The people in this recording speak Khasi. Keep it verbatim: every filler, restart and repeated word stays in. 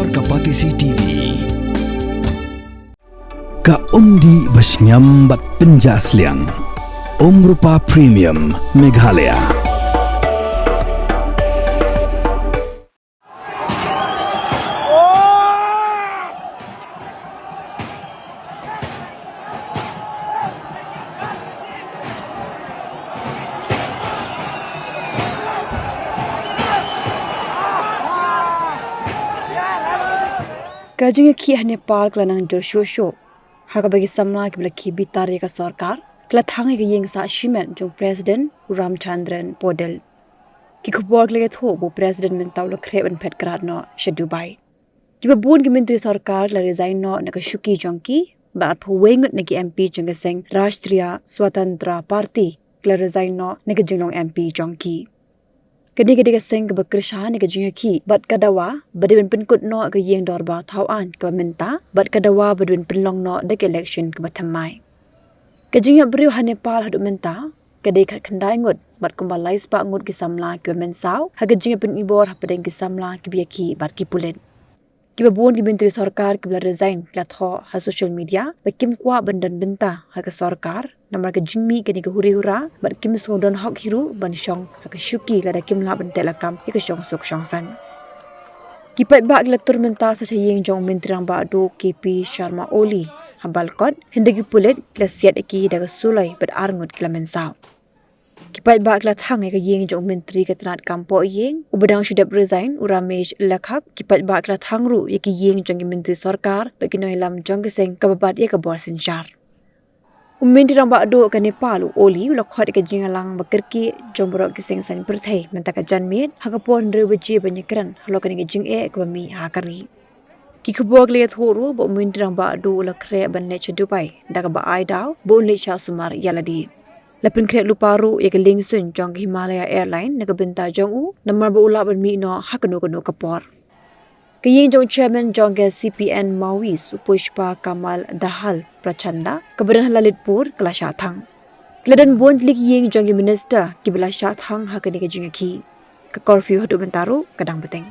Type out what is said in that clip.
Ka Patisi T V. Ka umdih ba shngiam bad pynjah sliang. Umrupa Premium Meghalaya. Ka jingïakhih ha Nepal ka la nang jur shuh shuh, ha kaba ki samla kiba la khie bitar ïa ka sorkar ki la thang ïa ka ïing sah shimet jong President u Ramchandran Paudel. Ki khubor ki la ïathuh ba u President mynta u la khreh ban phet krad noh sha Dubai. Kiba bun ki myntri sorkar ki la resign noh na ka shuki jong ki, bad arphew wei ngut na ki M P jong ka seng Rashtriya Swatantra Party ki la resign noh na ka jinglong M P jong ki. Kane ka dei ka seng kaba kyrshan ïa ka jingïakhih bad ka dawa ba dei ban pynkut noh ka ïing dorbar thaw aiñ kaba mynta bad ka dawa ba dei ban pynlong noh da ka election kaba thymmai. Ka jingïap briew ha Nepal haduh mynta ka dei khatkhyndai ngut bad kumba lai spah ngut ki samla kiba mynsaw ha ka jingïapynibor hapdeng ki samla kiba ïakhih bad ki pulit. Kiba bun ki myntri sorkar kiba la resign ki la thoh ha social media ba kim kwah ban don bynta ha ka sorkar namar ka jingmih kane ka huri hura bad kim sngew don hok hi ruh ban shong ha ka shuki lada kim lah ban teh lakam ïa ka shongsuk shongsaiñ. Ki paidbah ki la tur mynta sa sha ïing jong u Myntri Rangbah Duh K P Sharma Oli ha Balkot, hynda ki pulit ki la siat ïa ki da ka suloi bad ar ngut ki la mynsaw. Ki paidbah ki la thang ïa ka ïing jong u Myntri ka tnad kam poh ïing uba dang shu dep resign u Ramesh Lekhak. Ki paidbah ki la thang ruh ïa ki ïing jong ki myntri sorkar bad ki nongïalam jong ka seng kaba bat ïa ka bor synshar. U Myntri Rangbah Duh ka Nepal u Oli u la khot ïa ka jingïalang ba kyrkieh jong baroh ki seng saiñ pyrthei mynta ka janmiet ha ka por hynriew baje ban ïakren halor kane ka jingeh kaba mih ha ka ri. Ki khubor ki la ïathuh ruh ba u Myntri Rangbah Duh u la khreh ban leit sha Dubai da kaba ai daw ba un leit shah sumar ïa lade. La pynkhreh lypa ruh ïa ka liengsuiñ jong ka Himalaya Airline na ka bynta jong u namar ba u lah ban mih noh ha kano kano ka por. Ka ïing jong u Chairman jong ka C P N Maoist u Pushpa Kamal Dahal Prachanda kaba don ha Lalitpur ka la shah thang. Ki la don bun tylli ki ïing jong ki minister kiba la shah thang ha kane ka jingïakhih. Ka curfew haduh mynta ruh ka dang bteng.